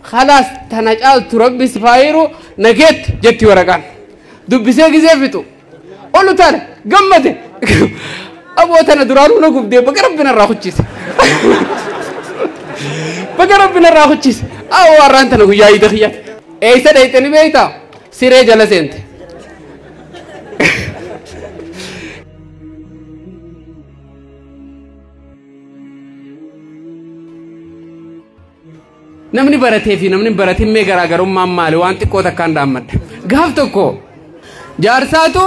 Khalaas tana caaltu rabbi si faayiru nageetti jetti waraqaan. Dubbisee gizee fixu. Olu taale gammade. Aboo tana duraanuu na gubdee baga rabbi narraa kuchise. Baga rabbi narraa kuchise. Awwa warraan tana guyyaa iida kiyyaati. Eessa dhayxe ni beektaa? Siree jala seente. Namni baratee fi namni baratin mee garaagarummaan maali waan xiqqoo takkaan dhaammadha. Gaaf tokko jaarsaatu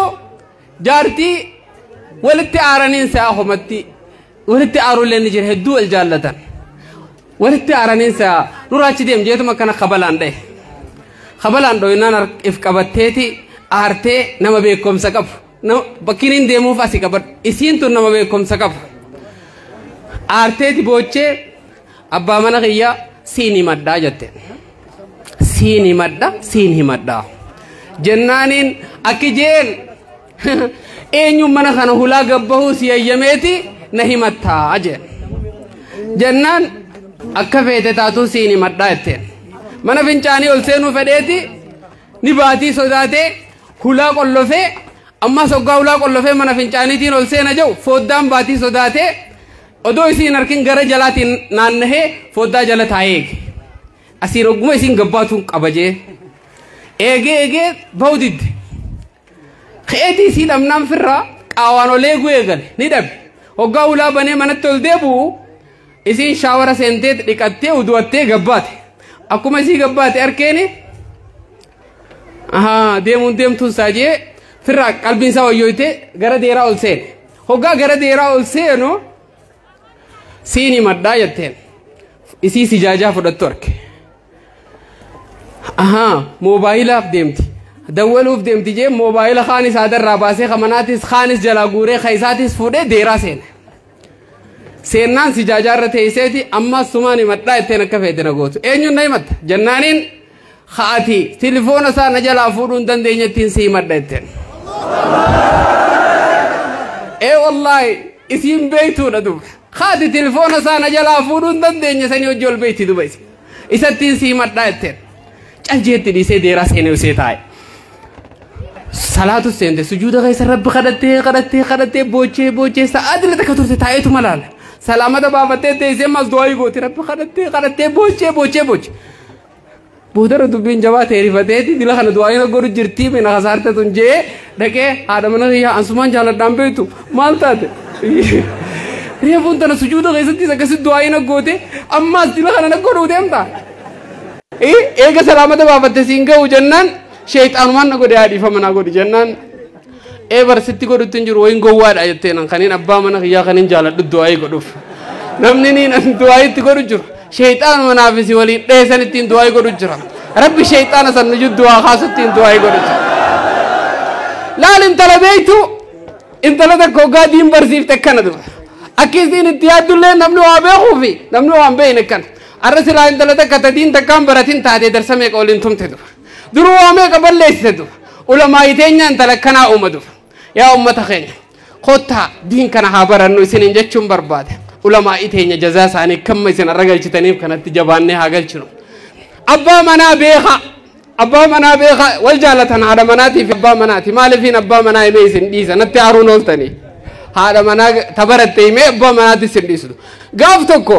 jaartii walitti aaraniin sa'a homatti walitti aaruullee ni jira hedduu wal jaallatan. Walitti aaraniin sa'a nuraachi deem jeetuma kana kabalaan dha'e. Kabalaan dhooyinaan if qabatteeti aartee nama beekumsa qabu. Bakkiin hin deemuuf asii qabadhu. Isiin tun nama beekumsa qabu. Aarteeti boochee abbaa mana kiyyaa siin himadhaa jette. Siin himadha, siin himadhaa. Jennaaniin akki jeen eenyuun mana kana hulaa gabbahuu si ayyameeti na himattaa jeen. Jennaan akka feete taatuu siin himadhaa jetteen. Mana fincaanii ol seenuu fedheeti ni baatii sodaatee hulaa qollofee ammas hoggaa hulaa qollofee mana fincaaniitiin ol seena jiru foddaan baatii sodaatee odoo isiin harkin gara jalaatiin naannahee foddaa jala taa'ee eege. Asiin hogguma isiin gabbaatuun qabajee eegee eegee bahu didde. Ka'eetii isii dhabnaan firraa qaawaan ol eeguu eegale ni dhabe. Hoggaa hulaa banee manatti ol deebi'u isiin shaawara seentee dhiqattee uduwattee gabbaate. Akkuma isii gabbaate harkeeni deemuun deemtuun isaa jee firraa qalbiin isaa wayyoytee gara deeraa ol seene. Hoggaa gara deeraa ol seenu siin himadhaa jetteen isii sijaajaa fudhattu arge. Moobaayilaaf deemti. Dawwaluuf deemti jee moobaayila kaanis haadarraa baasee kamanaatis kaanis jalaa guuree kaisaatis fuudhee deeraa seene. Seennaan sijaajaa irra teesseeti ammas sumaan himadhaa jetteen akka feete na gootu. Eenyuun na himatta? Jennaaniin haati tilifoona isaa na jalaa fuudhuu hin dandeenye ittiin si himadha jetteen. Ee wallaahi isiin beektuudha duba. Haati tilifoona isaa na jalaa fuudhuu hin dandeenye sanii hojii ol beekti duba isi. Isattiin si himadhaa jetteen. Caljeetti dhiisee deeraa seenee usee taa'e. Salaatu seente sujuuda keessa rabbi kadhattee kadhattee kadhattee boochee boochee sa'aatii takka turte taa'eetuma laala. Salaamata baafattee teessee ammas du'aa gooti rabbi kadhattee kadhattee boochee boochee boochee. Boodara dubbiin jabaa ta'e rifateeti dila kana du'aa godhu jirtii mina kasaarte tun jee dhaqee haadha mana kiyyaa ansumaan jaaladhaan beektu maal taate. Reefuun tana sujuuda keessattis akkasitti du'aa goote ammas dila kana na godhuu deemta. Eega salaamata baafatte siin ga'u jennaan sheexaanumaan na godhe haadhiifama naa godhi jennaan ee barsitti godhutti hin jiru wayin gowwaadha jetteen kaniin abbaa mana kiyyaa kaniin jaaladhu du'aa godhuuf. Namni niin du'aa itti godhu jiru sheexaanuma naaf si waliin dheessan ittiin du'aa godhu jira. Rabbi sheexaana san nu du'aa kaasu ittiin du'aa godhu jira. Laal intala beektu intala takka hoggaa diin barsiifte akkana duba. Akka isiin itti yaaddullee namni waa beekuu fi namni waa hin beekne akkana. Arra silaa intala takka tadiin takkaan baratin taatee darsa meeqa waliin tumte duba. Duruu waa meeqa balleessite duba. Ulamaayi teenya intala akkanaa uuma duba. Yaa uummata keenya kottaa diin kana haa barannu isiniin jechuun barbaade. Ulamaayi teenya jazaa isaanii kamma isin arra galchitaniif kanatti jabaannee haa galchinu. Abbaa manaa beekaa. Abbaa manaa beekaa wal jaalatan haadha manaatii fi abbaa manaati. Maaliifiin abbaa manaa himee isin dhiisa natti aaruun ooltanii. Haadha manaa tabaratte himee abbaa manaatti isin dhiisu. Gaaf tokko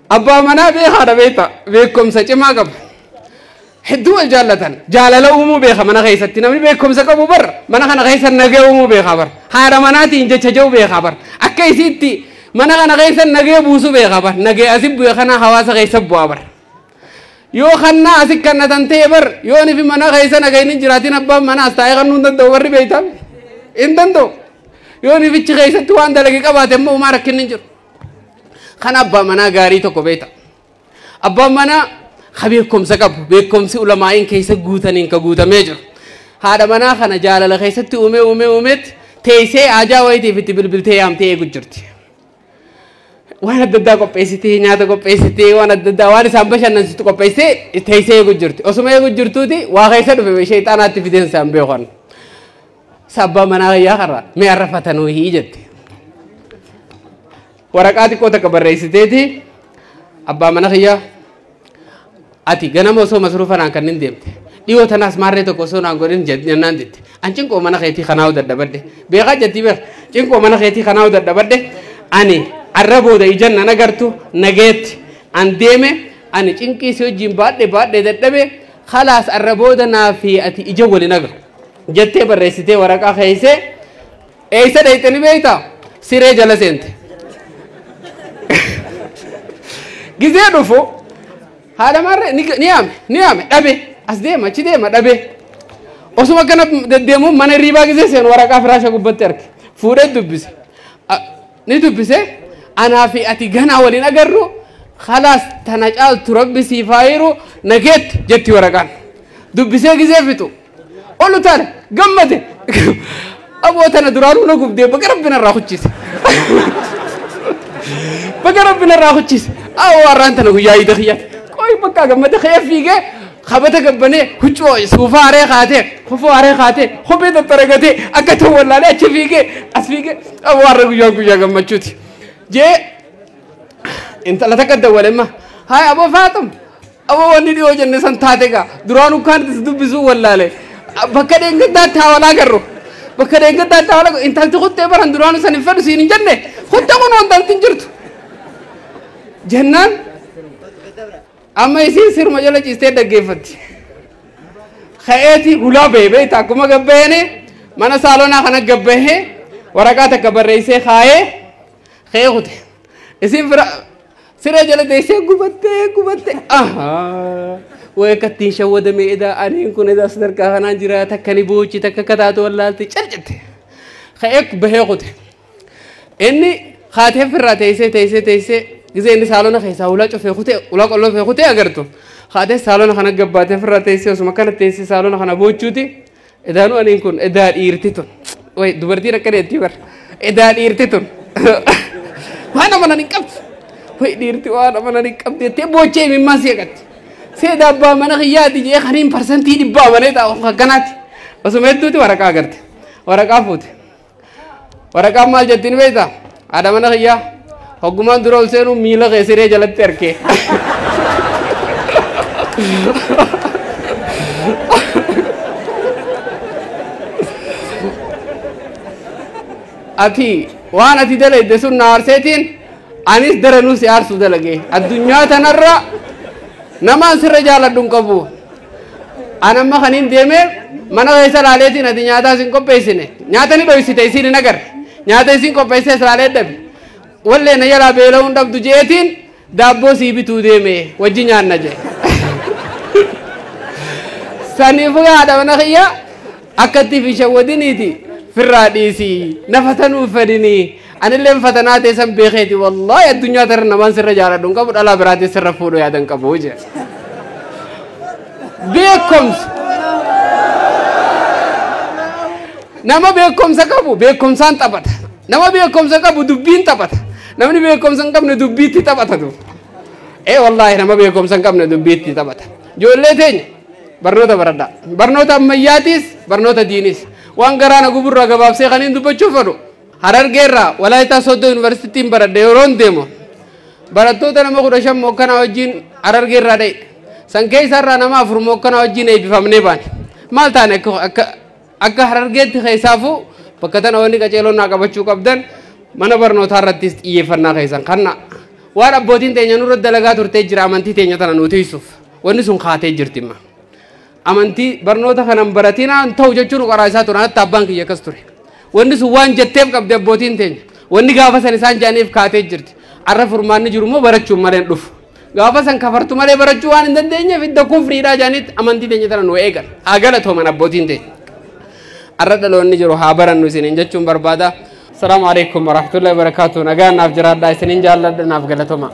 abbaa manaa beekaadha beekta beekumsa cimaa qaba. Hedduu wal jaallatan jaalala uumuu beeka mana keessatti namni beekumsa qabu bar mana kana keessa nagee uumuu beeka bar haadha manaatiin jecha jiru beeka bar akka isiitti mana kana keessa nagee buusuu beeka bar nagee asi bu'e kana hawaasa keessa bu'aa bar. Yoo kannaa asi kannatan ta'e bar yoo nifi mana keessa nageen hin jiraatin abbaan manaas taa'ee kannuu hin danda'u warri beektan hin danda'u. Yoo nifichi keessatti waan dalage qabaate immoo uumaa rakkinni hin jiru. Kan abbaa manaa gaarii tokko beekta. Abbaan manaa ka beekumsa qabu beekumsi ulamaa'iin keessa guutaniin ka guutamee jiru. Haadha manaa kana jaalala keessatti uumee uumee uumeetti teessee ajaa wayitiif itti bilbiltee yaamtee eegu jirti. Waan adda addaa qopheessitee nyaata qopheessitee waan adda addaa waan isaan bashannansiistu qopheessitee teessee eegu jirti. Osuma eegu jirtuuti waa keessa dhufe sheexaanaatti fideen isaan beekan. Abbaa manaa yaa karra mee arrafatanuu hii jette. Waraqaa xiqqoo takka barreessiteeti abbaa mana kiyyaa Ati ganama osoo masruufa naan kanneen deemte. Dhiyoo tanaas maarree tokko osoo naan godhin jennaan jetti. An cinqoo mana keetii kanaa'u dadhabadde. Beekaa jetti beek. Cinqoo mana keetii kanaa'u dadhabadde. Ani arra booda ijaan nan agartu nageetti. An deeme ani cinqii si wajjin baadhe baadhe dadhabe khalaas arra booda naa fi ati ija waliin agartu. Jettee barreessitee waraqaa keeysee eeysa dheeyxanii beektaa? Siree jala seente. Gizee dhufu haadha maarree ni yaame dhabe as deema achi deema dhabe. Osuma akkana deddeemuun mana hirribaa gizee seenu waraqaa firaasha gubbatti arge. Fuudhee dubbise. Ni dubbise anaa fi ati ganaa waliin agarru khalaas tana caaltu rabbi siif haa hiru nageetti jetti waraqaan. Dubbisee gizee fixu. Olu taane gammade. Aboo tana duraanuu na gubdee baga rabbi narraa huccise. Baga rabbi narraa huccise. Awwa warraan tana guyyaa iida kiyyaati. Qoy bakka gammade ka'ee fiigee kabata gabbanee huccuu suufaa haree kaatee kofoo haree kaatee kophee tattaragatee akka ta'u wallaalee achi fiigee as fiigee awwa warra guyyaa guyyaa gammachuuti. Jee intala takka dawwalemma haay aboo Faaxum aboo wanni dhiyoo jenne san taate gaa duraan ukkaan dubbisuu wallaale bakka dheengaddaatti haa walaa garru. Bakka dheengaddaatti haa walaa garru intalti kuttee baran duraanu san hin fedhu siin hin jenne kuttee kun intalti hin jirtu. Jennaan amma isiin sirma jala ciistee dhaggeeffatti. Ka'eeti hulaa ba'e beektaa akkuma gabbaa'een mana saalonaa kana gabbaa'ee waraqaa takka barreessee kaayee ka'ee kute. Isiin fira siree jala teessee gubattee gubattee way akkattiin shawwadame edaa aniin kun edaa sadarkaa kanaan jira takka ni boochi takka akka taatu wallaalti calcatte. Ka'ee bahee kute. Inni kaatee firraa teessee teessee teessee gizee inni saalona keessaa ulaa cufee kutee ulaa qollofee kutee agartu. Kaatee saalona kana gabbaatee firraa teessee osuma kana teessee saalona kana boochuuti. Edaanuu aniin kun edaa dhiirti tun. Way dubartiin akka deettii bara. Edaa dhiirti tun. Waan amanan hin qabdu. Way dhiirti waan amanan hin qabdu jettee boochee imimmaan seeqatti. Seeda abbaa mana kiyyaati jee kaniin 100% amanee taa'u akkanaati. Osuma hedduuti waraqaa agarte. Waraqaa fuute. Waraqaan maal jettiin beektaa? Haadha mana kiyyaa. Hoggumaan dura ol seenuu miila kee siree jalatti argee. Ati waan ati dalagde sun na aarseetiin anis daranuu si aarsuu dalage. Addunyaa tanarra namaan sirra jaaladhu hin qabu. An amma kaniin deemee mana keessa laaleetiin ati nyaataa isin qopheessine. Nyaata ni dhoysite isiin hin agarre. Nyaata isin qopheessee laalee dhabe. Wallee na jalaa beela'uun dhabdu jeetiin daabboo sii bituu deeme wajji nyaanna jee. Saniifuu haadha mana kiyyaa akkatti fi shawwadiniiti firraa dhiisii nafa tanuu fedhinii anillee fatanaa ta'e san beekeeti wallaahi addunyaa tarra namaan sirra jaaladhu hin qabu dhalaa biraatii sirra fuudhu yaadan qabu jee. Beekumsa. Nama beekumsa qabu beekumsaan taphata. Nama beekumsa qabu dubbiin taphata. Namni beekumsa hin qabne dubbiitti taphata tu. Wallaahi nama beekumsa hin qabne dubbiitti taphata. Ijoollee teenya barnoota baradhaa. Barnoota ammayyaatis barnoota diinis. Waan garaa na guburraa gabaabsee kan hin dubbachuu fedhu. Harargeerraa Walaayitaa Sooddoo Yuunivarsiitiin baradhe yeroon deemu barattoota nama 15 mookkanaa wajjin Harargeerraa dha'e. San keessarraa nama 4 mookkanaa wajjin eebbifamnee baane. Maal taane akka Harargeetti keessaafuu bakka tana wanni qaceeloo naa qabachuu qabdan mana barnootaa irrattis xiyyeeffannaa keessan kanna. Waan abbootiin teenya nurra dalagaa turtee jira amantii teenya tana nu tiisuuf. Wanni sun kaatee jirti imma. Amantii barnoota kanan baratinaan ta'u jechuun qoraa isaa turan hatta abbaan kiyya akkas ture. Wanni sun waan jetteef qabdi abbootiin teenya. Wanni gaafa san isaan jaaniif kaatee jirti. Arra furmaanni jiru immoo barachuun malee hin dhufu. Gaafa san kafartu malee barachuu waan hin dandeenyeef idda kufriidhaa jaaniitti amantii teenya tana nu eegan. Haa galatooman abbootiin teenya. Arra dhaloonni jiru haa barannu isiniin jechuun barbaada. Assalaamu alaikum warahmatullahi wabarakatuh. Nagaan naaf jiraadhaa isiniin jaalladha naaf galatoma.